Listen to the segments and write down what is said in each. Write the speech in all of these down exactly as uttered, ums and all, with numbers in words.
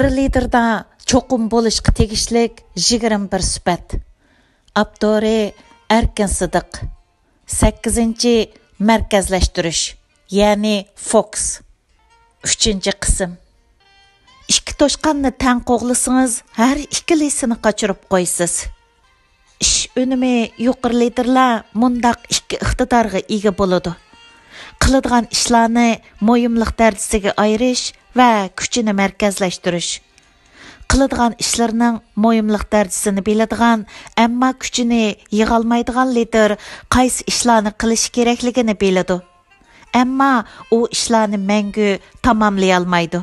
بىر لىدىردا چوقۇم بولۇشقا تېگىشلىك يىگىرمە بىر سۈپەت. ئاپتورى: ئەركىن سىدىق. سەككىزىنچى، مەركەزلەشتۈرۈش، يەنى فوكۇس. ئۈچىنچى قىسىم. ئىككى توشقاننى تەڭ قوغلىسىڭىز، ھەر ئىككىلىسىنى قاچۇرۇپ قويىسىز. ئىش ئۈنۈمى يۇقىرى لىدىرلار مۇنداق ئىككى ئىقتىدارغا ئىگە بولىدۇ: قىلىدىغان ئىشلارنى مۇھىملىق دەرىجىسىگە ئايرىش ۋە كۈچىنى مەركەزلەشتۈرۈش. قىلىدىغان ئىشلىرىنىڭ مۇھىملىق دەرىجىسىنى بىلىدىغان، ئەمما كۈچىنى يىغالمايدىغان لىدىر قايسى ئىشلارنى قىلىشى كېرەكلىكىنى بىلىدۇ، ئەمما ئۇ ئىشلارنى مەڭگۈ تاماملىيالمايدۇ.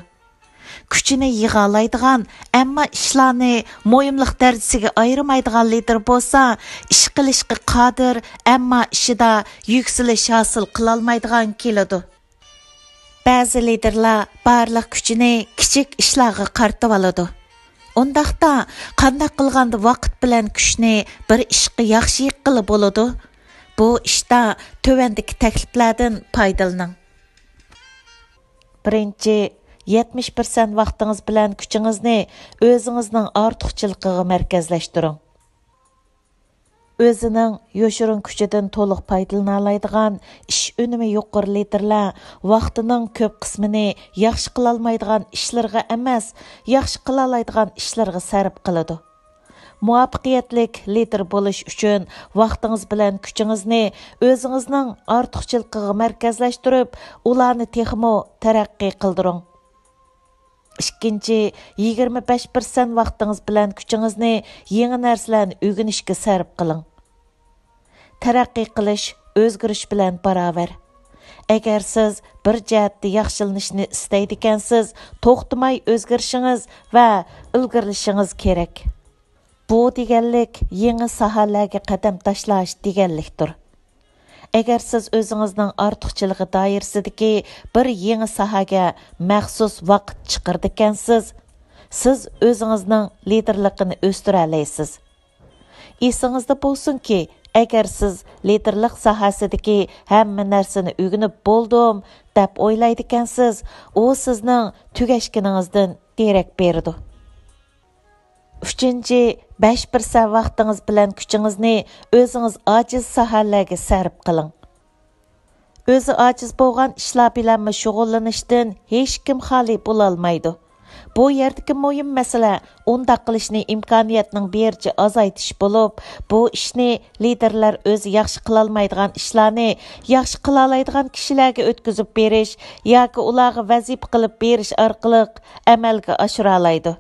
كۈچىنى يىغالايدىغان، ئەمما ئىشلارنى مۇھىملىق دەرىجىسىگە ئايرىمايدىغان لىدىر بولسا، ئىش قىلىشقا قادىر، ئەمما ئىشىدا يۈكسىلىش ھاسىل قىلالمايدىغان كېلىدۇ. بەزى لىدىرلار بارلىق كۈچىنى كىچىك ئىشلارغا قارىتىۋالىدۇ. ئۇنداقتا، قانداق قىلغاندا ۋاقىت بىلەن كۈچنى بىر ئىشقا ياخشى يىغقىلى بولىدۇ؟ بۇ ئىشتا تۆۋەندىكى تەكلىپلەردىن پايدىلىنىڭ. بىرىنچى، يەتمىش پىرسەنت ۋاقتىڭىز بىلەن كۈچىڭىزنى ئۆزىڭىزنىڭ ئارتۇقچىلىقىغا مەركەزلەشتۈرۈڭ. ئۆزىنىڭ يوشۇرۇن كۈچىدىن تولۇق پايدىلىنالايدىغان، ئىش ئۈنۈمى يۇقىرى لىدىرلار ۋاقتىنىڭ كۆپ قىسمىنى ياخشى قىلالمايدىغان ئىشلىرىغا ئەمەس، ياخشى قىلالايدىغان ئىشلىرىغا سەرپ قىلىدۇ. مۇۋەپپەقىيەتلىك لىدىر بولۇش ئۈچۈن ۋاقتىڭىز بىلەن كۈچىڭىزنى ئۆزىڭىزنىڭ ئارتۇقچىلىقىغا مەركەزلەشتۈرۈپ، ئۇلارنى تېخىمۇ تەرەققىي قىلدۇرۇڭ. ئىككىنچى، يىگىرمە بەش پىرسەنت ۋاقتىڭىز بىلەن كۈچىڭىزنى يېڭى نەرسىلەرنى ئۆگىنىشكە سەرپ قىلىڭ. تەرەققىي قىلىش ئۆزگىرىش بىلەن باراۋەر. ئەگەر سىز بىر جەھەتتە ياخشىلىنىشنى ئىستەيدىكەنسىز، توختىماي ئۆزگىرىشىڭىز ۋە ئىلگىرىلىشىڭىز كېرەك. بۇ دېگەنلىك يېڭى ساھەلەرگە قەدەم تاشلاش دېگەنلىكتۇر. ئەگەر سىز ئۆزىڭىزنىڭ ئارتۇقچىلىقى دائىرىسىدىكى بىر يېڭى ساھەگە مەخسۇس ۋاقىت چىقىرىدىكەنسىز، سىز ئۆزىڭىزنىڭ لىدىرلىقىنى ئۆستۈرەلەيسىز. ئېسىڭىزدە بولسۇنكى، ئەگەر سىز لىدىرلىق ساھەسىدىكى ھەممە نەرسىنى ئۆگىنىپ بولدۇم دەپ ئويلايدىكەنسىز، ئۇ سىزنىڭ تۈگەشكىنىڭىزدىن دېرەك بېرىدۇ. ئۈچىنچى، بەش پىرسەنت ۋاقتىڭىز بىلەن كۈچىڭىزنى ئۆزىڭىز ئاجىز ساھەلەرگە سەرپ قىلىڭ. ئۆزى ئاجىز بولغان ئىشلار بىلەنمۇ شۇغۇللىنىشتىن ھېچكىم خالىي بولالمايدۇ. بۇ يەردىكى مۇھىم مەسىلە ئۇنداق قىلىشنى ئىمكانىيەتنىڭ بېرىچە ئازايتىش بولۇپ، بۇ ئىشنى لىدىرلەر ئۆزى ياخشى قىلالمايدىغان ئىشلارنى ياخشى قىلالايدىغان كىشىلەرگە ئۆتكۈزۈپ بېرىش ياكى ئۇلارغا ۋەزىپە قىلىپ بېرىش ئارقىلىق ئەمەلگە ئاشۇرالايدۇ.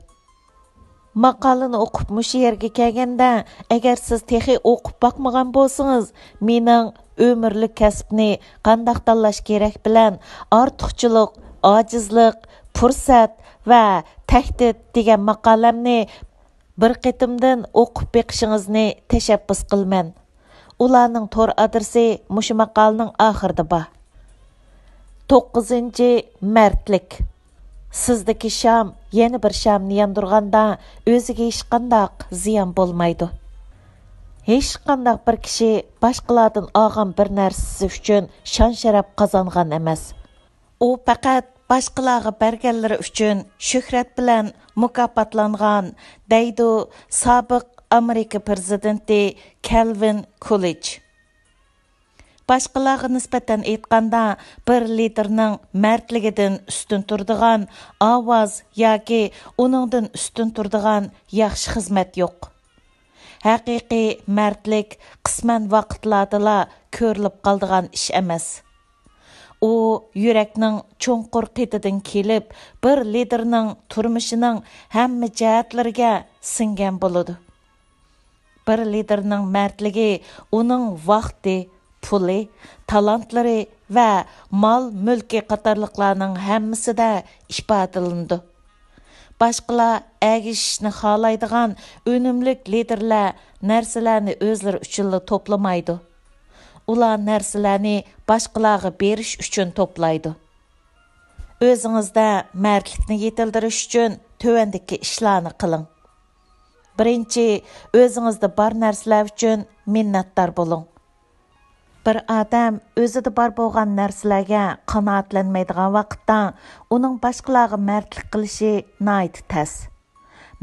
ماقالىنى ئوقۇپ مۇشۇ يەرگە كەلگەندە، ئەگەر سىز تېخى ئوقۇپ باقمىغان بولسىڭىز، مېنىڭ ئۆمۈرلۈك كەسىپنى قانداق تاللاش كېرەك بىلەن ئارتۇقچىلىق، ئاجىزلىق، پۇرسەت ۋە تەھدىت دېگەن ماقالەمنى بىر قېتىمدىن ئوقۇپ بېقىشىڭىزنى تەشەببۇس قىلىمەن. ئۇلارنىڭ تور ئادرېسى مۇشۇ ماقالىنىڭ ئاخىرىدا بار. توققۇزىنچى، مەردلىك. سىزدىكى شام يەنە بىر شامنى ياندۇرغاندا، ئۆزىگە ھېچقانداق زىيان بولمايدۇ. ھېچقانداق بىر كىشى باشقىلاردىن ئالغان بىر نەرسىسى ئۈچۈن شان-شەرەپ قازانغان ئەمەس. ئۇ پەقەت باشقىلارغا بەرگەنلىرى ئۈچۈن شۆھرەت بىلەن مۇكاپاتلانغان، دەيدۇ سابىق ئامېرىكا پىرېزىدېنتى كەلۋىن كۇلىچ. باشقىلارغا نىسبەتەن ئېيتقاندا، بىر لىدىرنىڭ مەردلىكىدىن ئۈستۈن تۇرىدىغان ئاۋاز ياكى ئۇنىڭدىن ئۈستۈن تۇرىدىغان ياخشى خىزمەت يوق. ھەقىقىي مەردلىك قىسمەن ۋاقىتلاردىلا كۆرۈلۈپ قالىدىغان ئىش ئەمەس. ئۇ يۈرەكنىڭ چوڭقۇر قېتىدىن كېلىپ، بىر لىدىرنىڭ تۇرمۇشىنىڭ ھەممە جەھەتلىرىگە سىڭگەن بولىدۇ. بىر لىدىرنىڭ مەردلىكى ئۇنىڭ ۋاقتى، پۇلى، تالانتلىرى ۋە مال-مۈلكى قاتارلىقلارنىڭ ھەممىسىدە ئىپادىلىنىدۇ. باشقىلار ئەگىشىشنى خالايدىغان ئۈنۈملۈك لىدىرلار نەرسىلەرنى ئۆزلىرى ئۈچۈنلا توپلىمايدۇ. ئۇلار نەرسىلەرنى باشقىلارغا بېرىش ئۈچۈن توپلايدۇ. ئۆزىڭىزدە مەردلىكنى يېتىلدۈرۈش ئۈچۈن تۆۋەندىكى ئىشلارنى قىلىڭ. بىرىنچى، ئۆزىڭىزدە بار نەرسىلەر ئۈچۈن مىننەتدار بولۇڭ. بىر ئادەم ئۆزىدە بار بولغان نەرسىلەرگە قانائەتلەنمەيدىغان ۋاقىتتا، ئۇنىڭ باشقىلارغا مەردلىك قىلىشى ناھايىتى تەس.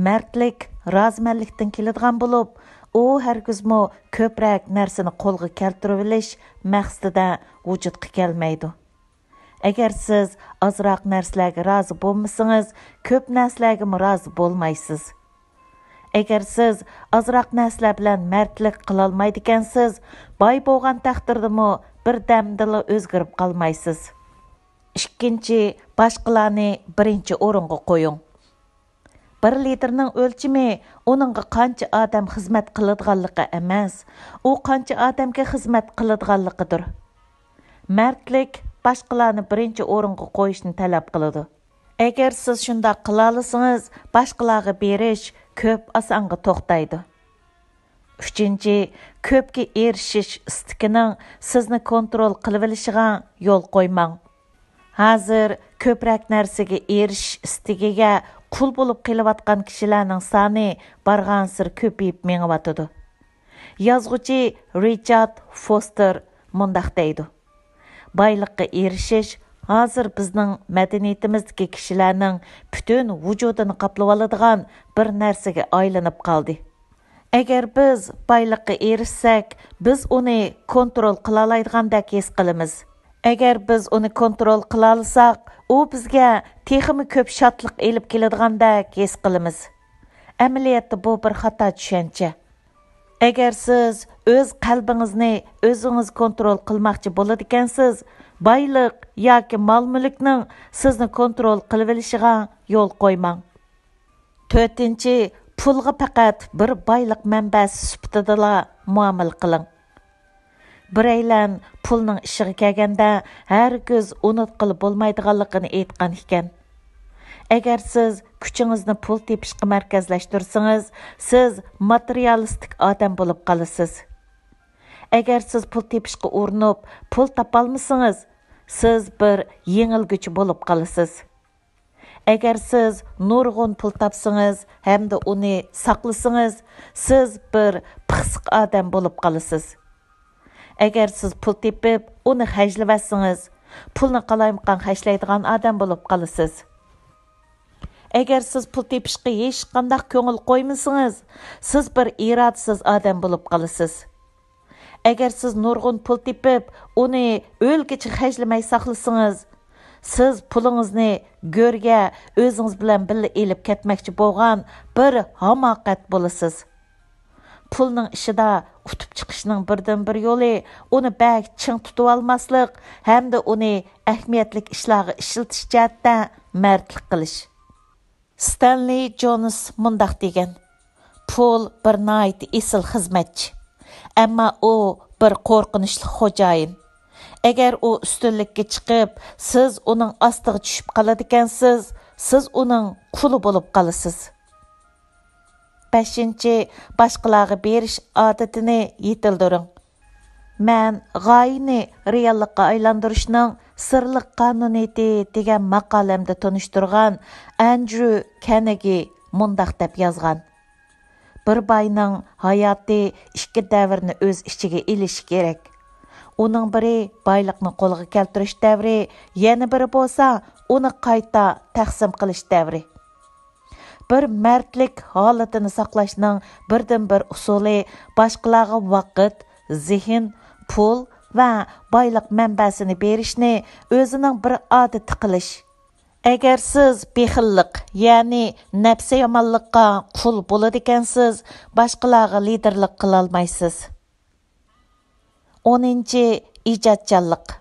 مەردلىك رازىمەنلىكتىن كېلىدىغان بولۇپ، ئۇ ھەرگىزمۇ كۆپرەك نەرسىنى قولغا كەلتۈرۈۋېلىش مەقسىتىدە ۋۇجۇدقا كەلمەيدۇ. ئەگەر سىز ئازراق نەرسىلەرگە رازى بولمىسىڭىز، كۆپ نەرسىلەرگىمۇ رازى بولمايسىز. ئەگەر سىز ئازراق نەرسىلەر بىلەن مەردلىك قىلالمايدىكەنسىز، باي بولغان تەقدىردىمۇ بىر دەمدىلا ئۆزگىرىپ قالمايسىز. ئىككىنچى، باشقىلارنى بىرىنچى ئورۇنغا قويۇڭ. بىر لىدىرنىڭ ئۆلچىمى ئۇنىڭغا قانچە ئادەم خىزمەت قىلىدىغانلىقى ئەمەس، ئۇ قانچە ئادەمگە خىزمەت قىلىدىغانلىقىدۇر. مەردلىك باشقىلارنى بىرىنچى ئورۇنغا قويۇشنى تەلەپ قىلىدۇ. ئەگەر سىز شۇنداق قىلالىسىڭىز، باشقىلارغا بېرىش كۆپ ئاسانغا توختايدۇ. ئۈچىنچى، كۆپكە ئېرىشىش ئىستىكىنىڭ سىزنى كونترول قىلىۋېلىشىغا يول قويماڭ. ھازىر كۆپرەك نەرسىگە ئېرىشىش ئىستىكىگە قۇل بولۇپ قېلىۋاتقان كىشىلەرنىڭ سانى بارغانسېرى كۆپىيىپ مېڭىۋاتىدۇ. يازغۇچى رىچارد فوستېر مۇنداق دەيدۇ: «بايلىققا ئېرىشىش ھازىر بىزنىڭ مەدەنىيىتىمىزدىكى كىشىلەرنىڭ پۈتۈن ۋۇجۇدىنى قاپلىۋالىدىغان بىر نەرسىگە ئايلىنىپ قالدى. ئەگەر بىز بايلىققا ئېرىشسەك، بىز ئۇنى كونترول قىلالايدىغاندەك ھېس قىلىمىز. ئەگەر بىز ئۇنى كونترول قىلالىساق، ئۇ بىزگە تېخىمۇ كۆپ شادلىق ئېلىپ كېلىدىغاندەك ھېس قىلىمىز. ئەمەلىيەتتە بۇ بىر خاتا چۈشەنچە. ئەگەر سىز ئۆز قەلبىڭىزنى ئۆزىڭىز كونترول قىلماقچى بولىدىكەنسىز، بايلىق ياكى مال-مۈلۈكنىڭ سىزنى كونترول قىلىۋېلىشىغا يول قويماڭ.» تۆتىنچى، پۇلغا پەقەت بىر بايلىق مەنبەسى سۈپىتىدىلا مۇئامىلە قىلىڭ. بىرەيلەن پۇلنىڭ ئىشىغا كەلگەندە ھەرگىز ئۇنتقىلى بولمايدىغانلىقىنى ئېيتقان ئىكەن. ئەگەر سىز كۈچىڭىزنى پۇل تېپىشقا مەركەزلەشتۈرسىڭىز، سىز ماتېرىيالىستىك ئادەم بولۇپ قالىسىز. ئەگەر سىز پۇل تېپىشقا ئۇرۇنۇپ، پۇل تاپالمىسىڭىز، سىز بىر يېڭىلگۈچى بولۇپ قالىسىز. ئەگەر سىز نۇرغۇن پۇل تاپسىڭىز ھەمدە ئۇنى ساقلىسىڭىز، سىز بىر پىخسىق ئادەم بولۇپ قالىسىز. ئەگەر سىز پۇل تېپىپ، ئۇنى خەجلىۋەتسىڭىز، پۇلنى قالايمىقان خەجلەيدىغان ئادەم بولۇپ قالىسىز. ئەگەر سىز پۇل تېپىشقا ھېچقانداق كۆڭۈل قويمىسىڭىز، سىز بىر ئىرادىسىز ئادەم بولۇپ قالىسىز. ئەگەر سىز نۇرغۇن پۇل تېپىپ، ئۇنى ئۆلگىچە خەجلىمەي ساقلىسىڭىز، سىز پۇلىڭىزنى گۆرگە ئۆزىڭىز بىلەن بىللە ئېلىپ كەتمەكچى بولغان بىر ھاماقەت بولىسىز. پۇلنىڭ ئىشىدا ئۇتۇپ چىقىشنىڭ بىردىنبىر يولى ئۇنى بەك چىڭ تۇتۇۋالماسلىق ھەمدە ئۇنى ئەھمىيەتلىك ئىشلارغا ئىشلىتىش جەھەتتە مەردلىك قىلىش. ستەنلى جونس مۇنداق دېگەن: «پۇل بىر ناھايىتى ئېسىل خىزمەتچى، ئەمما ئۇ بىر قورقۇنچلۇق خوجايىن. ئەگەر ئۇ ئۈستۈنلۈككە چىقىپ، سىز ئۇنىڭ ئاستىغا چۈشۈپ قالىدىكەنسىز، سىز ئۇنىڭ قۇلى بولۇپ قالىسىز.» بەشىنچى، باشقىلارغا بېرىش ئادىتىنى يېتىلدۈرۈڭ. مەن غايىنى رېئاللىققا ئايلاندۇرۇشنىڭ سىرلىق قانۇنىيىتى دېگەن ماقالەمدە تونۇشتۇرغان ئەندريۇ كەننېگى مۇنداق دەپ يازغان: «بىر باينىڭ ھاياتى ئىككى دەۋرنى ئۆز ئىچىگە ئېلىشى كېرەك. ئۇنىڭ بىرى بايلىقنى قولغا كەلتۈرۈش دەۋرى، يەنە بىرى بولسا ئۇنى قايتا تەقسىم قىلىش دەۋرى.» بىر مەردلىك ھالىتىنى ساقلاشنىڭ بىردىنبىر ئۇسۇلى باشقىلارغا ۋاقىت، زېھىن، پۇل ۋە بايلىق مەنبەسىنى بېرىشنى ئۆزىنىڭ بىر ئادىتى قىلىش. ئەگەر سىز بېخىللىق، يەنى نەپسى يامانلىققا قۇل بولىدىكەنسىز، باشقىلارغا لىدىرلىق قىلالمايسىز. ئونىنچى، ئىجادچانلىق.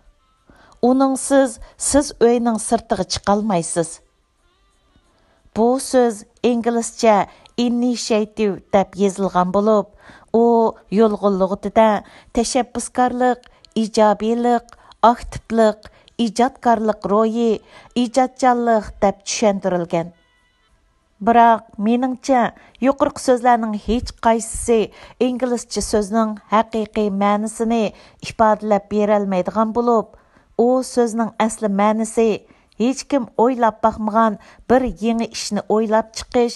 ئۇنىڭسىز سىز ئۆينىڭ سىرتىغا چىقالمايسىز. بۇ سۆز ئىنگلىزچە initiative دەپ يېزىلغان بولۇپ، ئۇ يۇلغۇن لۇغىتىدە تەشەببۇسكارلىق، ئىجابىيلىق، ئاكتىپلىق، ئىجادكارلىق روھى، ئىجادچانلىق دەپ چۈشەندۈرۈلگەن. بىراق، مېنىڭچە، يۇقىرىقى سۆزلەرنىڭ ھېچقايسىسى ئىنگلىزچە سۆزنىڭ ھەقىقىي مەنىسىنى ئىپادىلەپ بېرەلمەيدىغان بولۇپ، ئۇ سۆزنىڭ ئەسلى مەنىسى ھېچكىم ئويلاپ باقمىغان بىر يېڭى ئىشنى ئويلاپ چىقىش،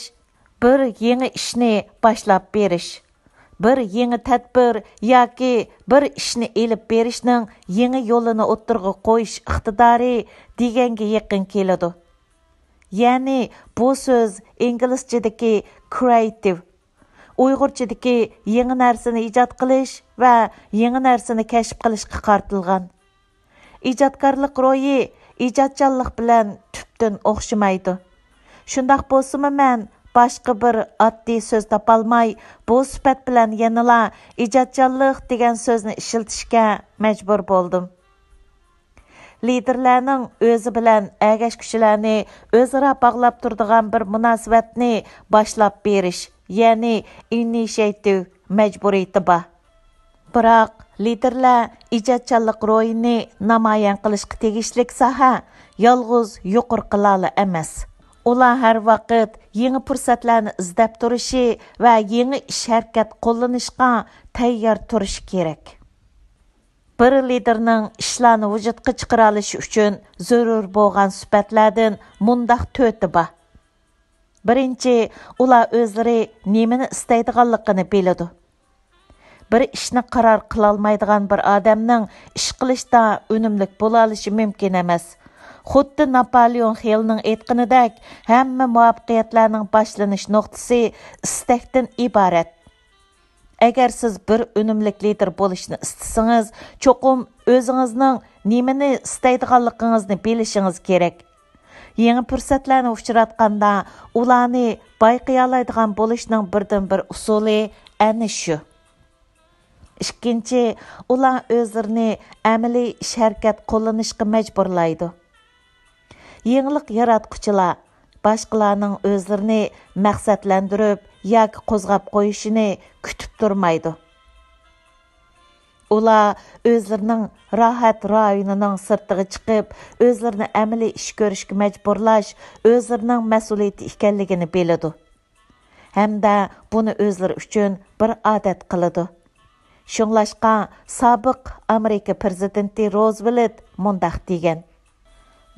بىر يېڭى ئىشنى باشلاپ بېرىش. بىر يېڭى تەدبىر ياكى بىر ئىشنى ئېلىپ بېرىشنىڭ يېڭى يولىنى ئوتتۇرىغا قويۇش ئىقتىدارى دېگەنگە يېقىن كېلىدۇ. يەنى بۇ سۆز ئىنگلىزچىدىكى كرېئېتىۋ، ئۇيغۇرچىدىكى يېڭى نەرسىنى ئىجاد قىلىش ۋە يېڭى نەرسىنى كەشىپ قىلىشقا قارىتىلغان. ئىجادكارلىق روھى ئىجادچانلىق بىلەن تۈپتىن ئوخشىمايدۇ. شۇنداق بولسىمۇ، مەن باشقا بىر ئاددىي سۆز تاپالماي، بۇ سۈپەت بىلەن يەنىلا ئىجادچانلىق دېگەن سۆزنى ئىشلىتىشكە مەجبۇر بولدۇم. لىدېرلەرنىڭ ئۆزى بىلەن ئەگەشكۈچىلەرنى ئۆزئارا باغلاپ تۇرىدىغان بىر مۇناسىۋەتنى باشلاپ بېرىش، يەنى ئىنىشىياتىۋ مەجبۇرىيىتى بار. بىراق، لىدېرلەر ئىجادچانلىق روھىنى نامايان قىلىشقا تېگىشلىك ساھە يالغۇز يۇقىرىقىلارلا ئەمەس. ئۇلار ھەر ۋاقىت يېڭى پۇرسەتلەرنى ئىزدەپ تۇرۇشى ۋە يېڭى ئىش ھەرىكەت قوللىنىشقا تەييار تۇرۇشى كېرەك. بىر لىدېرنىڭ ئىشلارنى ۋۇجۇدقا چىقىرالىشى ئۈچۈن زۆرۈر بولغان سۈپەتلەردىن مۇنداق تۆتى بار. بىرىنچى، ئۇلار ئۆزلىرى نېمىنى ئىستەيدىغانلىقىنى بىلىدۇ. بىر ئىشنى قارار قىلالمايدىغان بىر ئادەمنىڭ ئىش قىلىشتا ئۈنۈملۈك بولالىشى مۇمكىن ئەمەس. خۇددى ناپالېئون خىلنىڭ ئېيتقىنىدەك، ھەممە مۇۋەپپەقىيەتلەرنىڭ باشلىنىش نۇقتىسى ئىستەكتىن ئىبارەت. ئەگەر سىز بىر ئۈنۈملۈك لىدېر بولۇشنى ئىستىسىڭىز، چوقۇم ئۆزىڭىزنىڭ نېمىنى ئىستەيدىغانلىقىڭىزنى بىلىشىڭىز كېرەك. يېڭى پۇرسەتلەرنى ئۇچراتقاندا، ئۇلارنى بايقىيالايدىغان بولۇشنىڭ بىردىنبىر ئۇسۇلى ئەنە شۇ. ئىككىنچى، ئۇلار ئۆزلىرىنى ئەمەلىي ئىش-ھەرىكەت قوللىنىشقا مەجبۇرلايدۇ. يېڭىلىق ياراتقۇچىلار باشقىلارنىڭ ئۆزلىرىنى مەقسەتلەندۈرۈپ ياكى قوزغاپ قويۇشىنى كۈتۈپ تۇرمايدۇ. ئۇلار ئۆزلىرىنىڭ راھەت رايونىنىڭ سىرتىغا چىقىپ، ئۆزلىرىنى ئەمەلىي ئىش كۆرۈشكە مەجبۇرلاش ئۆزلىرىنىڭ مەسئۇلىيىتى ئىكەنلىكىنى بىلىدۇ ھەمدە بۇنى ئۆزلىرى ئۈچۈن بىر ئادەت قىلىدۇ. شۇڭلاشقا، سابىق ئامېرىكا پىرېزىدېنتى روزۋېلت مۇنداق دېگەن: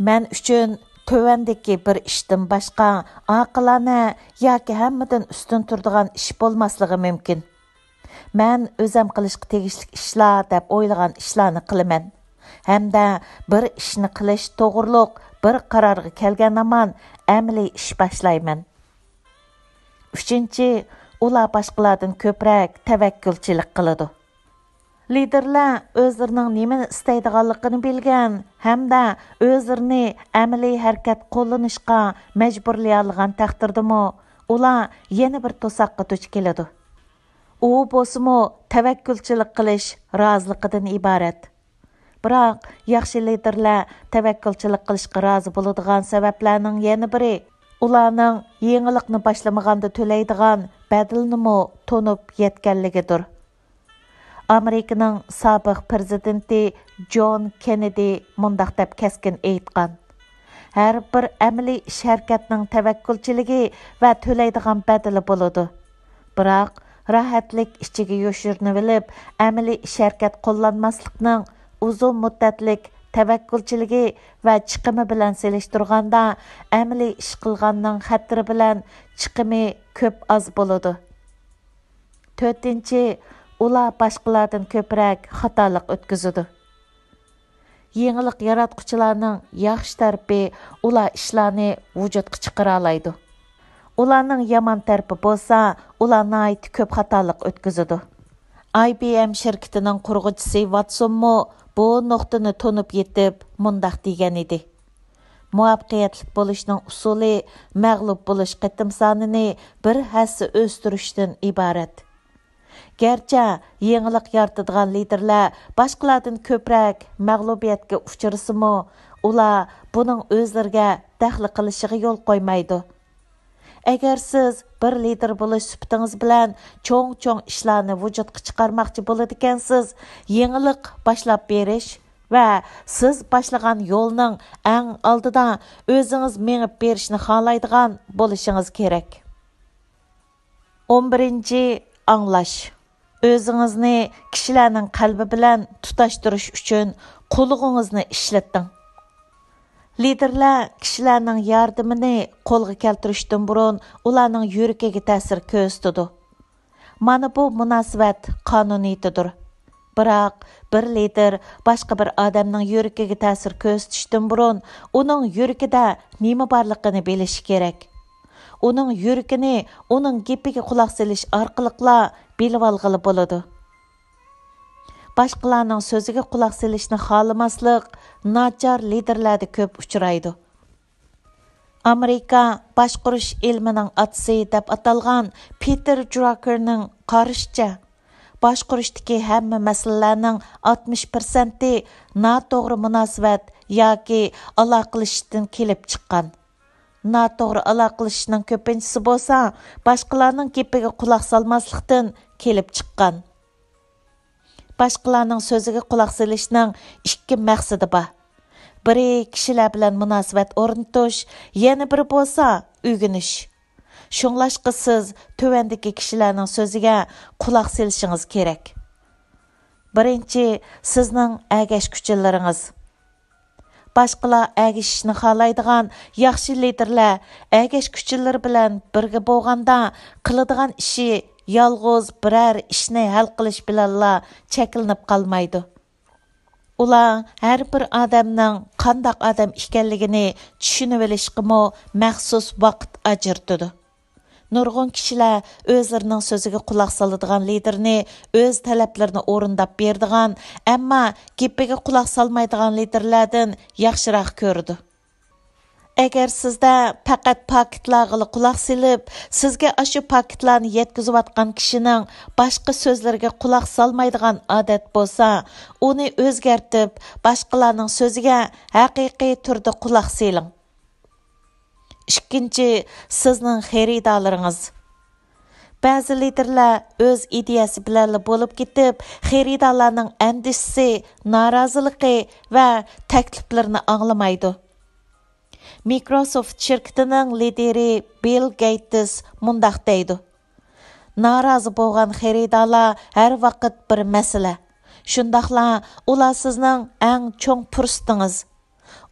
«مەن ئۈچۈن تۆۋەندىكى بىر ئىشتىن باشقا ئاقىلانە ياكى ھەممىدىن ئۈستۈن تۇرىدىغان ئىش بولماسلىقى مۇمكىن. مەن ئۆزەم قىلىشقا تېگىشلىك ئىشلار دەپ ئويلىغان ئىشلارنى قىلىمەن ھەمدە بىر ئىشنى قىلىش توغرۇلۇق بىر قارارغا كەلگەن ھامان ئەمەلىي ئىش باشلايمەن.» ئۈچىنچى، ئۇلار باشقىلاردىن كۆپرەك تەۋەككۈلچىلىك قىلىدۇ. لىدېرلەر ئۆزلىرىنىڭ نېمىنى ئىستەيدىغانلىقىنى بىلگەن ھەمدە ئۆزلىرىنى ئەمەلىي ھەرىكەت قوللىنىشقا مەجبۇرلىيالىغان تەقدىردىمۇ، ئۇلار يەنە بىر توساققا دۇچ كېلىدۇ. ئۇ بولسىمۇ تەۋەككۈلچىلىك قىلىش رازىلىقىدىن ئىبارەت. بىراق، ياخشى لىدېرلەر تەۋەككۈلچىلىك قىلىشقا رازى بولىدىغان سەۋەبلەرنىڭ يەنە بىرى، ئۇلارنىڭ يېڭىلىقنى باشلىمىغاندا تۆلەيدىغان بەدىلىنىمۇ تونۇپ يەتكەنلىكىدۇر. ئامېرىكىنىڭ سابىق پىرېزىدېنتى جون كېننېدى مۇنداق دەپ كەسكىن ئېيتقان: «ھەر بىر ئەمەلىي ئىش-ھەرىكەتنىڭ تەۋەككۈلچىلىكى ۋە تۆلەيدىغان بەدىلى بولىدۇ. بىراق، راھەتلىك ئىچىگە يوشۇرۇنۇۋېلىپ، ئەمەلىي ئىش-ھەرىكەت قوللانماسلىقنىڭ ئۇزۇن مۇددەتلىك تەۋەككۈلچىلىكى ۋە چىقىمى بىلەن سېلىشتۇرغاندا، ئەمەلىي ئىش قىلغاننىڭ خەتىرى بىلەن چىقىمى كۆپ ئاز بولىدۇ.» تۆتىنچى، ئۇلار باشقىلاردىن كۆپرەك خاتالىق ئۆتكۈزىدۇ. يېڭىلىق ياراتقۇچىلارنىڭ ياخشى تەرىپى، ئۇلار ئىشلارنى ۋۇجۇدقا چىقىرالايدۇ. ئۇلارنىڭ يامان تەرىپى بولسا، ئۇلار ناھايىتى كۆپ خاتالىق ئۆتكۈزىدۇ. ئاي بى ئېم شىركىتىنىڭ قۇرغۇچىسى ۋاتسونمۇ بۇ نۇقتىنى تونۇپ يېتىپ، مۇنداق دېگەن ئىدى: «مۇۋەپپەقىيەتلىك بولۇشنىڭ ئۇسۇلى مەغلۇپ بولۇش قېتىم سانىنى بىر ھەسسە ئۆستۈرۈشتىن ئىبارەت.» گەرچە يېڭىلىق يارىتىدىغان لىدېرلەر باشقىلاردىن كۆپرەك مەغلۇبىيەتكە ئۇچرىسىمۇ، ئۇلار بۇنىڭ ئۆزلىرىگە دەخلى قىلىشىغا يول قويمايدۇ. ئەگەر سىز بىر لىدېر بولۇش سۈپىتىڭىز بىلەن چوڭ-چوڭ ئىشلارنى ۋۇجۇدقا چىقارماقچى بولىدىكەنسىز، يېڭىلىق باشلاپ بېرىش ۋە سىز باشلىغان يولنىڭ ئەڭ ئالدىدا ئۆزىڭىز مېڭىپ بېرىشنى خالايدىغان بولۇشىڭىز كېرەك. ئون بىرىنچى، ئاڭلاش. ئۆزىڭىزنى كىشىلەرنىڭ قەلبى بىلەن تۇتاشتۇرۇش ئۈچۈن قۇلىقىڭىزنى ئىشلىتىڭ. لىدېرلەر كىشىلەرنىڭ ياردىمىنى قولغا كەلتۈرۈشتىن بۇرۇن ئۇلارنىڭ يۈرىكىگە تەسىر كۆرسىتىدۇ. مانا بۇ مۇناسىۋەت قانۇنىيىتىدۇر. بىراق، بىر لىدېر باشقا بىر ئادەمنىڭ يۈرىكىگە تەسىر كۆرسىتىشتىن بۇرۇن، ئۇنىڭ يۈرىكىدە نېمە بارلىقىنى بىلىشى كېرەك. ئۇنىڭ يۈرىكىنى ئۇنىڭ گېپىگە قۇلاق سېلىش ئارقىلىقلا بىلىۋالغىلى بولىدۇ. باشقىلارنىڭ سۆزىگە قۇلاق سېلىشنى خالىماسلىق ناچار لىدېرلەردە كۆپ ئۇچرايدۇ. ئامېرىكا باشقۇرۇش ئىلمىنىڭ ئاتىسى دەپ ئاتالغان پېتېر دراكېرنىڭ قارىشىچە، باشقۇرۇشتىكى ھەممە مەسىلىلەرنىڭ ئاتمىش پىرسەنتى ناتوغرا مۇناسىۋەت ياكى ئالاقىلىشىشتىن كېلىپ چىققان. ناتوغرا ئالاقىلىشىشنىڭ كۆپىنچىسى بولسا باشقىلارنىڭ گېپىگە قۇلاق سالماسلىقتىن كېلىپ چىققان. باشقىلارنىڭ سۆزىگە قۇلاق سېلىشنىڭ ئىككى مەقسىتى بار. بىرى كىشىلەر بىلەن مۇناسىۋەت ئورنىتىش، يەنە بىرى بولسا ئۆگىنىش. شۇڭلاشقا سىز تۆۋەندىكى كىشىلەرنىڭ سۆزىگە قۇلاق سېلىشىڭىز كېرەك. بىرىنچى، سىزنىڭ ئەگەشكۈچىلىرىڭىز. باشقىلار ئەگىشىشنى خالايدىغان ياخشى لىدېرلەر ئەگەشكۈچىلىرى بىلەن بىرگە بولغاندا قىلىدىغان ئىشى يالغۇز بىرەر ئىشنى ھەل قىلىش بىلەنلا چەكلىنىپ قالمايدۇ. ئۇلار ھەر بىر ئادەمنىڭ قانداق ئادەم ئىكەنلىكىنى چۈشىنىۋېلىشقىمۇ مەخسۇس ۋاقىت ئاجرىتىدۇ. نۇرغۇن كىشىلەر ئۆزلىرىنىڭ سۆزىگە قۇلاق سالىدىغان لىدېرنى ئۆز تەلەپلىرىنى ئورۇنداپ بېرىدىغان، ئەمما گېپىگە قۇلاق سالمايدىغان لىدېرلەردىن ياخشىراق كۆرىدۇ. ئەگەر سىزدە پەقەت پاكىتلارغىلا قۇلاق سېلىپ، سىزگە ئاشۇ پاكىتلارنى يەتكۈزۈۋاتقان كىشىنىڭ باشقا سۆزلىرىگە قۇلاق سالمايدىغان ئادەت بولسا، ئۇنى ئۆزگەرتىپ، باشقىلارنىڭ سۆزىگە ھەقىقىي تۈردە قۇلاق سېلىڭ. ئىككىنچى، سىزنىڭ خېرىدارلىرىڭىز. بەزى لىدېرلەر ئۆز ئىدىيەسى بىلەنلا بولۇپ كېتىپ، خېرىدارلارنىڭ ئەندىشىسى، نارازىلىقى ۋە تەكلىپلىرىنى ئاڭلىمايدۇ. مىكروسوفت شىركىتىنىڭ لىدېرى بىل گېيتس مۇنداق دەيدۇ: «نارازى بولغان خېرىدارلار ھەر ۋاقىت بىر مەسىلە. شۇنداقلا ئۇلار سىزنىڭ ئەڭ چوڭ پۇرسىتىڭىز.»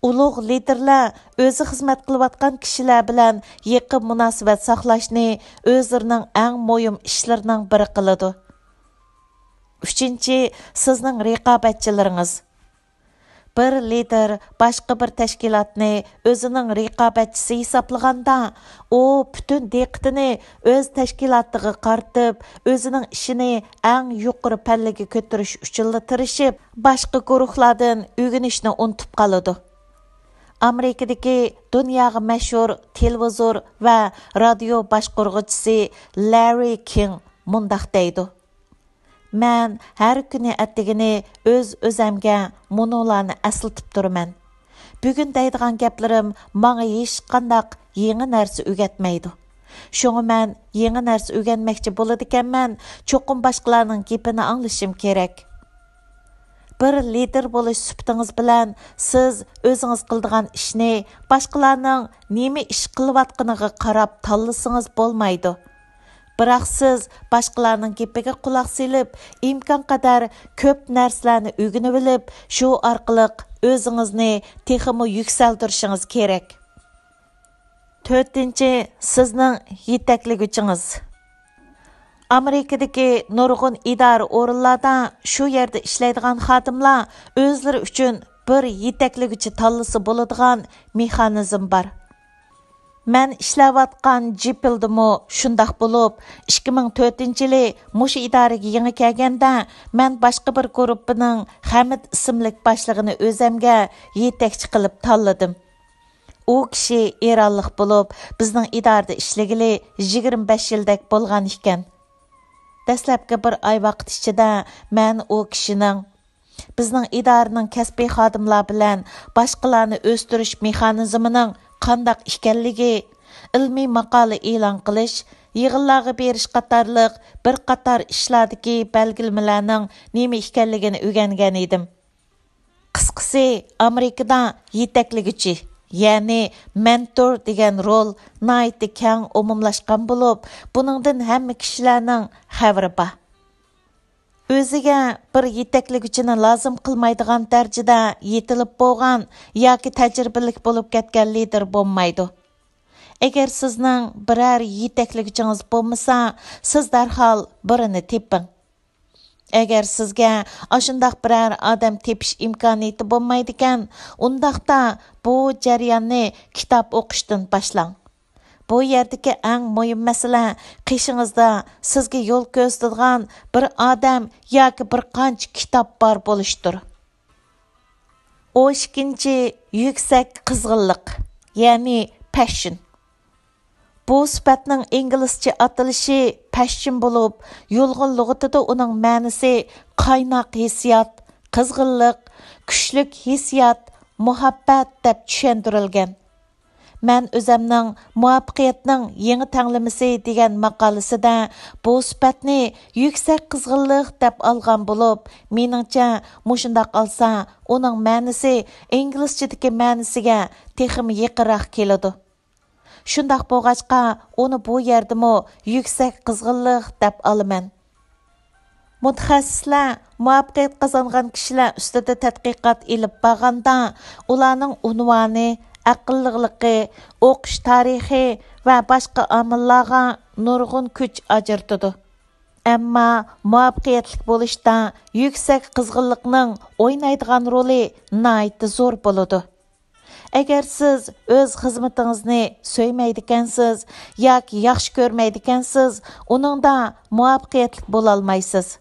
ئۇلۇغ لىدېرلەر ئۆزى خىزمەت قىلىۋاتقان كىشىلەر بىلەن يېقىن مۇناسىۋەت ساقلاشنى ئۆزلىرىنىڭ ئەڭ مۇھىم ئىشلىرىنىڭ بىرى قىلىدۇ. ئۈچىنچى، سىزنىڭ رىقابەتچىلىرىڭىز. بىر لىدېر باشقا بىر تەشكىلاتنى ئۆزىنىڭ رىقابەتچىسى ھېسابلىغاندا، ئۇ پۈتۈن دىققىتىنى ئۆز تەشكىلاتىغا قارىتىپ، ئۆزىنىڭ ئىشىنى ئەڭ يۇقىرى پەللىگە كۆتۈرۈش ئۈچۈنلا تىرىشىپ، باشقا گۇرۇھلاردىن ئۆگىنىشنى ئۇنتۇپ قالىدۇ. ئامېرىكىدىكى دۇنياغا مەشھۇر تېلېۋىزور ۋە رادىيو باشقۇرغۇچىسى لاررى كىڭ مۇنداق دەيدۇ: «مەن ھەر كۈنى ئەتىگىنى ئۆز-ئۆزەمگە مۇنۇلارنى ئەسلىتىپ تۇرىمەن. بۈگۈن دەيدىغان گەپلىرىم ماڭا ھېچقانداق يېڭى نەرسە ئۆگەتمەيدۇ. شۇڭا مەن يېڭى نەرسە ئۆگەنمەكچى بولىدىكەنمەن، چوقۇم باشقىلارنىڭ گېپىنى ئاڭلىشىم كېرەك.» بىر لىدېر بولۇش سۈپىتىڭىز بىلەن سىز ئۆزىڭىز قىلىدىغان ئىشنى باشقىلارنىڭ نېمە ئىش قىلىۋاتقىنىغا قاراپ تاللىسىڭىز بولمايدۇ. بىراق سىز باشقىلارنىڭ گېپىگە قۇلاق سېلىپ، ئىمكانقەدەر كۆپ نەرسىلەرنى ئۆگىنىۋېلىپ، شۇ ئارقىلىق ئۆزىڭىزنى تېخىمۇ يۈكسەلدۈرۈشىڭىز كېرەك. تۆتىنچى، سىزنىڭ يېتەكلىگۈچىڭىز. ئامېرىكىدىكى نۇرغۇن ئىدارە ئورۇنلاردا شۇ يەردە ئىشلەيدىغان خادىملار ئۆزلىرى ئۈچۈن بىر يېتەكلىگۈچى تاللىسا بولىدىغان مېخانىزم بار. مەن ئىشلەۋاتقان جىپىلدىمۇ شۇنداق بولۇپ، ئىككى مىڭ تۆتىنچى يىلى مۇشۇ ئىدارىگە يېڭى كەلگەندە، مەن باشقا بىر گۇرۇپپىنىڭ خەمىت ئىسىملىك باشلىقىنى ئۆزەمگە يېتەكچى قىلىپ تاللىدىم. ئۇ كىشى ئىرانلىق بولۇپ، بىزنىڭ ئىدارىدە ئىشلىگىلى يىگىرمە بەش يىلدەك بولغان ئىكەن. دەسلەپكى بىر ئاي ۋاقىت ئىچىدە مەن ئۇ كىشىنىڭ بىزنىڭ ئىدارىنىڭ كەسپىي خادىملار بىلەن باشقىلارنى ئۆستۈرۈش مېخانىزمىنىڭ قانداق ئىكەنلىكى، ئىلمىي ماقالە ئېلان قىلىش، يىغىنلارغا بېرىش قاتارلىق بىر قاتار ئىشلاردىكى بەلگىلىمىلەرنىڭ نېمە ئىكەنلىكىنى ئۆگەنگەن ئىدىم. قىسقىسى، ئامېرىكىدا يېتەكلىگۈچى، يەنى مېنتور دېگەن رول ناھايىتى كەڭ ئومۇملاشقان بولۇپ، بۇنىڭدىن ھەممە كىشىلەرنىڭ خەۋىرى بار. ئۆزىگە بىر يېتەكلىگۈچىنى لازىم قىلمايدىغان دەرىجىدە يېتىلىپ بولغان ياكى تەجرىبىلىك بولۇپ كەتكەن لىدېر بولمايدۇ. ئەگەر سىزنىڭ بىرەر يېتەكلىگۈچىڭىز بولمىسا، سىز دەرھال بىرىنى تېپىڭ. ئەگەر سىزگە ئاشۇنداق بىرەر ئادەم تېپىش ئىمكانىيىتى بولمايدىكەن، ئۇنداقتا بۇ جەرياننى كىتاب ئوقۇشتىن باشلاڭ. بۇ يەردىكى ئەڭ مۇھىم مەسىلە قېشىڭىزدا سىزگە يول كۆرسىتىدىغان بىر ئادەم ياكى بىر قانچە كىتاب بار بولۇشتۇر. ئون ئىككىنچى، يۈكسەك قىزغىنلىق، يەنى پەششىن. بۇ سۈپەتنىڭ ئىنگلىزچە ئاتىلىشى پەششىن بولۇپ، يۇلغۇن لۇغىتىدا ئۇنىڭ مەنىسى قايناق ھېسسىيات، قىزغىنلىق، كۈچلۈك ھېسسىيات، مۇھەببەت دەپ چۈشەندۈرۈلگەن. مەن ئۆزەمنىڭ مۇۋەپپەقىيەتنىڭ يېڭى تەڭلىمىسى دېگەن ماقالىسىدە بۇ سۈپەتنى يۈكسەك قىزغىنلىق دەپ ئالغان بولۇپ، مېنىڭچە، مۇشۇنداق ئالسا، ئۇنىڭ مەنىسى ئىنگلىزچىدىكى مەنىسىگە تېخىمۇ يېقىنراق كېلىدۇ. شۇنداق بولغاچقا، ئۇنى بۇ يەردىمۇ يۈكسەك قىزغىنلىق دەپ ئالىمەن. مۇتەخەسسىسلەر مۇۋەپپەقىيەت قازانغان كىشىلەر ئۈستىدە تەتقىقات ئېلىپ بارغاندا، ئۇلارنىڭ ئۇنۋانى، ئەقىللىقلىقى، ئوقۇش تارىخى ۋە باشقا ئامىللارغا نۇرغۇن كۈچ ئاجرىتىدۇ. ئەمما مۇۋەپپەقىيەتلىك بولۇشتا يۈكسەك قىزغىنلىقنىڭ ئوينايدىغان رولى ناھايىتى زور بولىدۇ. ئەگەر سىز ئۆز خىزمىتىڭىزنى سۆيمەيدىكەنسىز ياكى ياخشى كۆرمەيدىكەنسىز، ئۇنىڭدا مۇۋەپپەقىيەتلىك بولالمايسىز.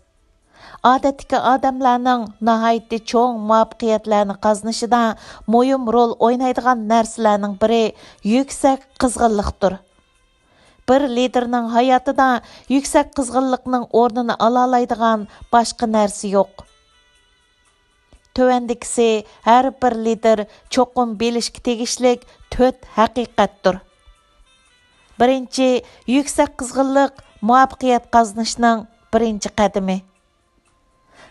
ئادەتتىكى ئادەملەرنىڭ ناھايىتى چوڭ مۇۋەپپەقىيەتلەرنى قازىنىشىدا مۇھىم رول ئوينايدىغان نەرسىلەرنىڭ بىرى يۈكسەك قىزغىنلىقتۇر. بىر لىدېرنىڭ ھاياتىدا يۈكسەك قىزغىنلىقنىڭ ئورنىنى ئالالايدىغان باشقا نەرسە يوق. تۆۋەندىكىسى ھەر بىر لىدېر چوقۇم بىلىشكە تېگىشلىك تۆت ھەقىقەتتۇر. بىرىنچى، يۈكسەك قىزغىنلىق مۇۋەپپەقىيەت قازىنىشنىڭ بىرىنچى قەدىمى.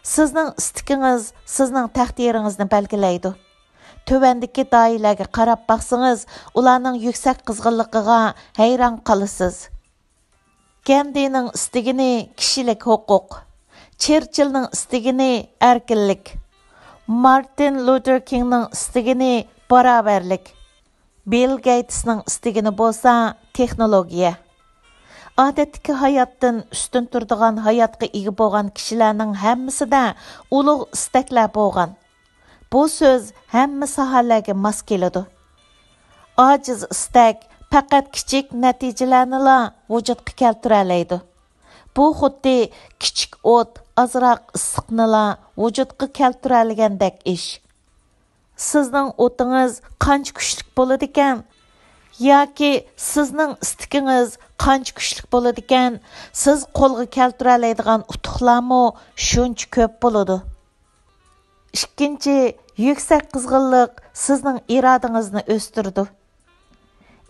سىزنىڭ ئىستىكىڭىز سىزنىڭ تەقدىرىڭىزنى بەلگىلەيدۇ. تۆۋەندىكى دائىرىلەرگە قاراپ باقسىڭىز، ئۇلارنىڭ يۈكسەك قىزغىنلىقىغا ھەيران قالىسىز. گەندىنىڭ ئىستىكىنى كىشىلىك ھوقۇق، چېرچىلنىڭ ئىستىكىنى ئەركىنلىك، مارتىن لۇتېر كىڭنىڭ ئىستىكىنى باراۋەرلىك، بىل گېيتسنىڭ ئىستىكىنى بولسا تېخنولوگىيە. ئادەتتىكى ھاياتتىن ئۈستۈن تۇرىدىغان ھاياتقا ئىگە بولغان كىشىلەرنىڭ ھەممىسىدە ئۇلۇغ ئىستەكلەر بولغان. بۇ سۆز ھەممە ساھەلەرگە ماس كېلىدۇ. ئاجىز ئىستەك پەقەت كىچىك نەتىجىلەرنىلا ۋۇجۇدقا كەلتۈرەلەيدۇ. بۇ خۇددى كىچىك ئوت ئازراق ئىسسىقنىلا ۋۇجۇدقا كەلتۈرەلىگەندەك ئىش. سىزنىڭ ئوتىڭىز قانچە كۈچلۈك بولىدىكەن؟ ياكى سىزنىڭ ئىستىكىڭىز قانچە كۈچلۈك بولىدىكەن؟ سىز قولغا كەلتۈرەلەيدىغان ئۇتۇقلارمۇ شۇنچە كۆپ بولىدۇ. ئىككىنچى، يۈكسەك قىزغىنلىق سىزنىڭ ئىرادىڭىزنى ئۆستۈرىدۇ.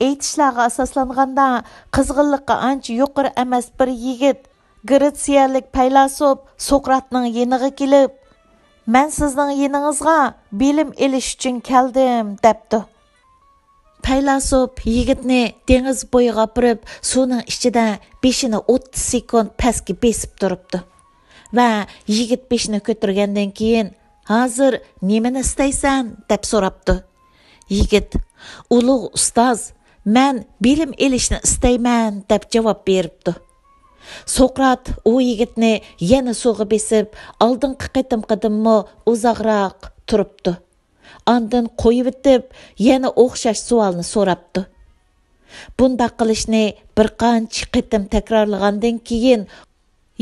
ئېيتىشلارغا ئاساسلانغاندا، قىزغىنلىقى ئانچە يۇقىرى ئەمەس بىر يىگىت گرېتسىيەلىك پەيلاسوپ سوقراتنىڭ يېنىغا كېلىپ، «مەن سىزنىڭ يېنىڭىزغا بىلىم ئېلىش ئۈچۈن كەلدىم» دەپتۇ. پەيلاسوپ يىگىتنى دېڭىز بويىغا ئاپىرىپ، سۇنىڭ ئىچىدە بېشىنى ئوتتۇز سېكۇنت پەسكە بېسىپ تۇرۇپتۇ. ۋە يىگىت بېشىنى كۆتۈرگەندىن كېيىن، «ھازىر نېمىنى ئىستەيسەن؟» دەپ سوراپتۇ. يىگىت، «ئۇلۇغ ئۇستاز، مەن بىلىم ئېلىشنى ئىستەيمەن» دەپ جاۋاب بېرىپتۇ. سوقرات ئۇ يىگىتنى يەنە سۇغا بېسىپ، ئالدىنقى قېتىمقىدىنمۇ ئۇزاقراق تۇرۇپتۇ. ئاندىن قويۇۋېتىپ، يەنە ئوخشاش سوئالنى سوراپتۇ. بۇنداق قىلىشنى بىر قانچە قېتىم تەكرارلىغاندىن كېيىن،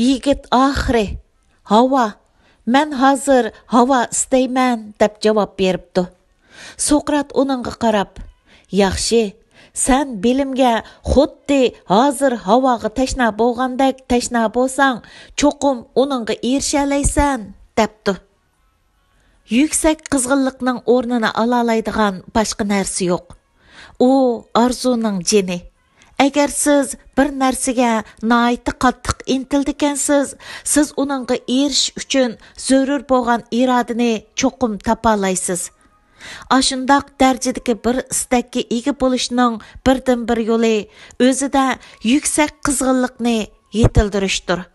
يىگىت ئاخىرى، «ھاۋا، مەن ھازىر ھاۋا ئىستەيمەن» دەپ جاۋاب بېرىپتۇ. سوقرات ئۇنىڭغا قاراپ، «ياخشى، سەن بىلىمگە خۇددى ھازىر ھاۋاغا تەشنا بولغاندەك تەشنا بولساڭ، چوقۇم ئۇنىڭغا ئېرىشەلەيسەن» دەپتۇ. يۈكسەك قىزغىنلىقنىڭ ئورنىنى ئالالايدىغان باشقا نەرسە يوق. ئۇ ئارزۇنىڭ جېنى. ئەگەر سىز بىر نەرسىگە ناھايىتى قاتتىق ئىنتىلىدىكەنسىز، سىز ئۇنىڭغا ئېرىشىش ئۈچۈن زۆرۈر بولغان ئىرادىنى چوقۇم تاپالايسىز. ئاشۇنداق دەرىجىدىكى بىر ئىستەككە ئىگە بولۇشنىڭ بىردىنبىر يولى ئۆزىدە يۈكسەك قىزغىنلىقنى يېتىلدۈرۈشتۇر.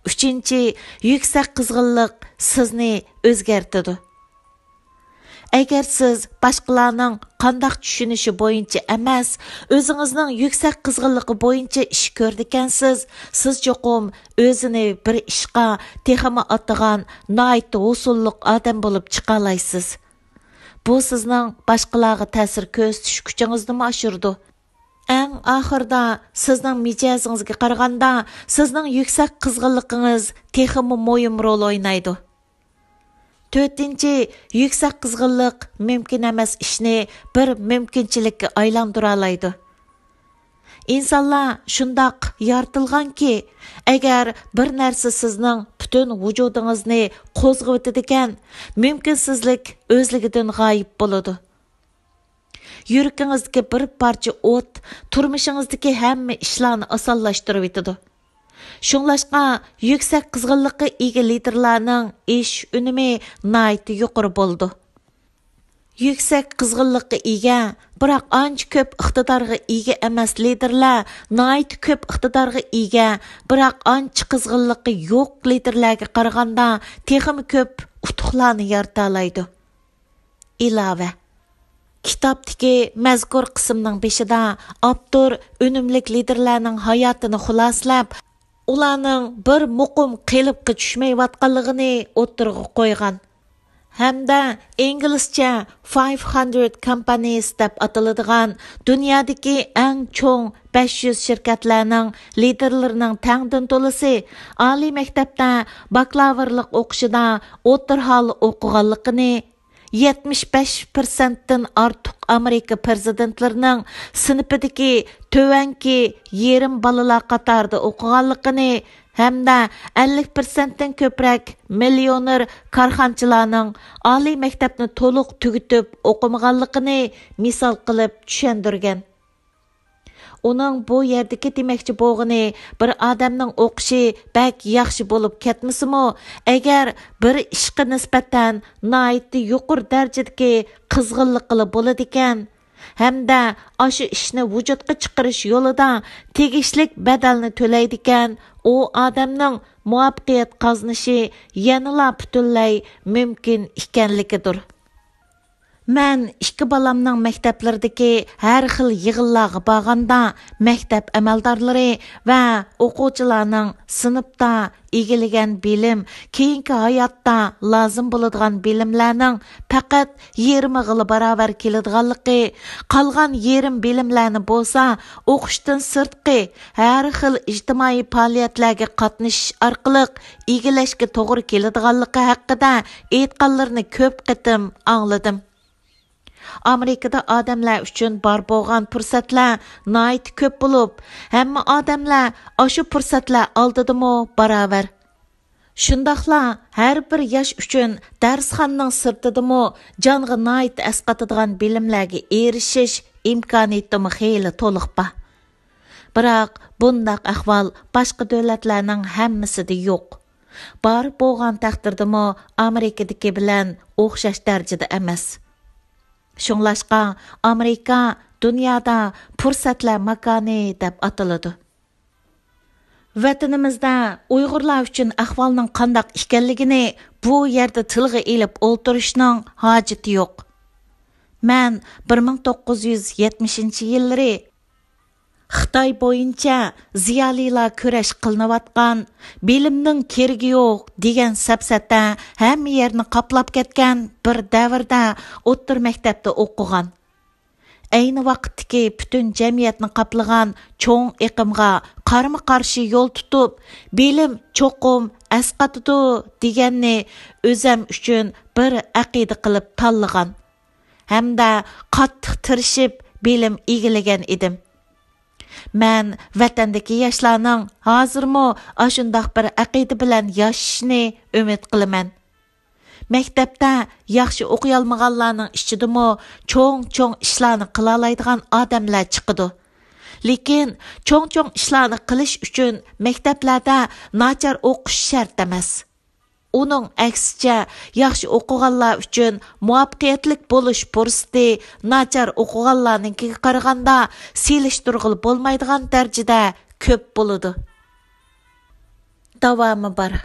ئۈچىنچى، يۈكسەك قىزغىنلىق سىزنى ئۆزگەرتىدۇ. ئەگەر سىز باشقىلارنىڭ قانداق چۈشىنىشى بويىچە ئەمەس، ئۆزىڭىزنىڭ يۈكسەك قىزغىنلىقى بويىچە ئىش كۆرىدىكەنسىز، سىز چوقۇم ئۆزىنى بىر ئىشقا تېخىمۇ ئاتىغان ناھايىتى ھوسۇللۇق ئادەم بولۇپ چىقالايسىز. بۇ سىزنىڭ باشقىلارغا تەسىر كۆرسىتىش كۈچىڭىزنىمۇ ئاشۇرىدۇ. ئەڭ ئاخىرىدا، سىزنىڭ مىجەزىڭىزگە قارىغاندا، سىزنىڭ يۈكسەك قىزغىنلىقىڭىز تېخىمۇ مۇھىم رول ئوينايدۇ. تۆتىنچى، يۈكسەك قىزغىنلىق مۇمكىن ئەمەس ئىشنى بىر مۇمكىنچىلىككە ئايلاندۇرالايدۇ. ئىنسانلار شۇنداق يارىتىلغانكى، ئەگەر بىر نەرسە سىزنىڭ پۈتۈن ۋۇجۇدىڭىزنى قوزغىۋېتىدىكەن، مۇمكىنسىزلىك ئۆزلۈكىدىن غايىب بولىدۇ. يۈرىكىڭىزدىكى بىر پارچە ئوت تۇرمۇشىڭىزدىكى ھەممە ئىشلارنى ئاسانلاشتۇرۇۋېتىدۇ. شۇڭلاشقا، يۈكسەك قىزغىنلىققا ئىگە لىدېرلارنىڭ ئېشىش ئۈنۈمى ناھايىتى يۇقىرى بولىدۇ. يۈكسەك قىزغىنلىققا ئىگە، بىراق ئانچە كۆپ ئىقتىدارغا ئىگە ئەمەس لىدېرلار ناھايىتى كۆپ ئىقتىدارغا ئىگە، بىراق ئانچە قىزغىنلىقى يوق لىدېرلارغا قارىغاندا تېخىمۇ كۆپ ئۇتۇقلارنى يارىتالايدۇ. ئىلاۋە. كىتابتىكى مەزكۇر قىسىمنىڭ بېشىدا ئاپتور ئۈنۈملۈك لىدېرلارنىڭ ھاياتىنى خۇلاسىلەپ، ئۇلارنىڭ بىر مۇقىم قېلىپقا چۈشمەيۋاتقانلىقىنى ئوتتۇرىغا قويغان ھەمدە ئىنگلىزچە فايف ھەندرىد كامپانىيس دەپ ئاتىلىدىغان دۇنيادىكى ئەڭ چوڭ بەش يۈز شىركەتلەرنىڭ لىدېرلىرىنىڭ تەڭدىن تولىسى ئالىي مەكتەپتە باكلاۋۇرلۇق ئوقۇشىدا ئوتتۇرا ھال ئوقۇغانلىقىنى، يەتمىش بەش پىرسەنتتىن ئارتۇق ئامېرىكا پىرېزىدېنتلىرىنىڭ سىنىپىدىكى تۆۋەنكى يېرىم بالىلار قاتارىدا ئوقۇغانلىقىنى ھەمدە ئەللىك پىرسەنتتىن كۆپرەك مىليونېر كارخانىچىلارنىڭ ئالىي مەكتەپنى تولۇق تۈگىتىپ ئوقۇمىغانلىقىنى مىسال قىلىپ چۈشەندۈرگەن. ئۇنىڭ بۇ يەردىكى دېمەكچى بولغىنى، بىر ئادەمنىڭ ئوقۇشى بەك ياخشى بولۇپ كەتمىسىمۇ، ئەگەر بىر ئىشقا نىسبەتەن ناھايىتى يۇقىرى دەرىجىدىكى قىزغىنلىقىلا بولىدىكەن، ھەمدە ئاشۇ ئىشنى ۋۇجۇدقا چىقىرىش يولىدا تېگىشلىك بەدەلنى تۆلەيدىكەن، ئۇ ئادەمنىڭ مۇۋەپپەقىيەت قازىنىشى يەنىلا پۈتۈنلەي مۇمكىن ئىكەنلىكىدۇر. مەن ئىككى بالامنىڭ مەكتەپلىرىدىكى ھەر خىل يىغىنلارغا بارغاندا، مەكتەپ ئەمەلدارلىرى ۋە ئوقۇغۇچىلارنىڭ سىنىپتا ئىگىلىگەن بىلىم، كېيىنكى ھاياتتا لازىم بولىدىغان بىلىملەرنىڭ پەقەت يېرىمىغىلا باراۋەر كېلىدىغانلىقى، قالغان يېرىم بىلىملەرنى بولسا ئوقۇشتىن سىرتقى ھەر خىل ئىجتىمائىي پائالىيەتلەرگە قاتنىشىش ئارقىلىق ئىگىلەشكە توغرا كېلىدىغانلىقى ھەققىدە ئېيتقانلىرىنى كۆپ قېتىم ئاڭلىدىم. ئامېرىكىدا ئادەملەر ئۈچۈن بار بولغان پۇرسەتلەر ناھايىتى كۆپ بولۇپ، ھەممە ئادەملەر ئاشۇ پۇرسەتلەر ئالدىدىمۇ باراۋەر. شۇنداقلا ھەر بىر ياش ئۈچۈن دەرسخانىنىڭ سىرتىدىمۇ جانغا ناھايىتى ئەسقاتىدىغان بىلىملەرگە ئېرىشىش ئىمكانىيىتىمۇ خېلى تولۇق بار. بىراق بۇنداق ئەھۋال باشقا دۆلەتلەرنىڭ ھەممىسىدە يوق. بار بولغان تەقدىردىمۇ ئامېرىكىدىكى بىلەن ئوخشاش دەرىجىدە ئەمەس. شۇڭلاشقا ئامېرىكا دۇنيادا پۇرسەتلەر ماكانى دەپ ئاتىلىدۇ. ۋەتىنىمىزدە ئۇيغۇرلار ئۈچۈن ئەھۋالنىڭ قانداق ئىكەنلىكىنى بۇ يەردە تىلغا ئېلىپ ئولتۇرۇشنىڭ ھاجىتى يوق. مەن بىر مىڭ توققۇز يۈز يەتمىشىنچى يىللىرى خىتاي بويىچە زىيالىيلار كۈرەش قىلىنىۋاتقان، بىلىمنىڭ كېرىكى يوق دېگەن سەپسەتە ھەممە يەرنى قاپلاپ كەتكەن بىر دەۋردە ئوتتۇرا مەكتەپتە ئوقۇغان. ئەينى ۋاقىتتىكى پۈتۈن جەمئىيەتنى قاپلىغان چوڭ ئېقىمغا قارىمۇ قارشى يول تۇتۇپ، بىلىم چوقۇم ئەسقاتىدۇ دېگەننى ئۆزەم ئۈچۈن بىر ئەقىدە قىلىپ تاللىغان ھەمدە قاتتىق تىرىشىپ بىلىم ئىگىلىگەن ئىدىم. مەن ۋەتەندىكى ياشلارنىڭ ھازىرمۇ ئاشۇنداق بىر ئەقىدە بىلەن ياشىشىنى ئۈمىد قىلىمەن. مەكتەپتە ياخشى ئوقۇيالمىغانلارنىڭ ئىچىدىمۇ چوڭ-چوڭ ئىشلارنى قىلالايدىغان ئادەملەر چىقىدۇ. لېكىن چوڭ-چوڭ ئىشلارنى قىلىش ئۈچۈن مەكتەپلەردە ناچار ئوقۇش شەرت ئەمەس. ئۇنىڭ ئەكسىچە، ياخشى ئوقۇغانلار ئۈچۈن مۇۋەپپەقىيەتلىك بولۇش پۇرسىتى ناچار ئوقۇغانلارنىڭكىگە قارىغاندا سېلىشتۇرغىلى بولمايدىغان دەرىجىدە كۆپ بولىدۇ. داۋامى بار.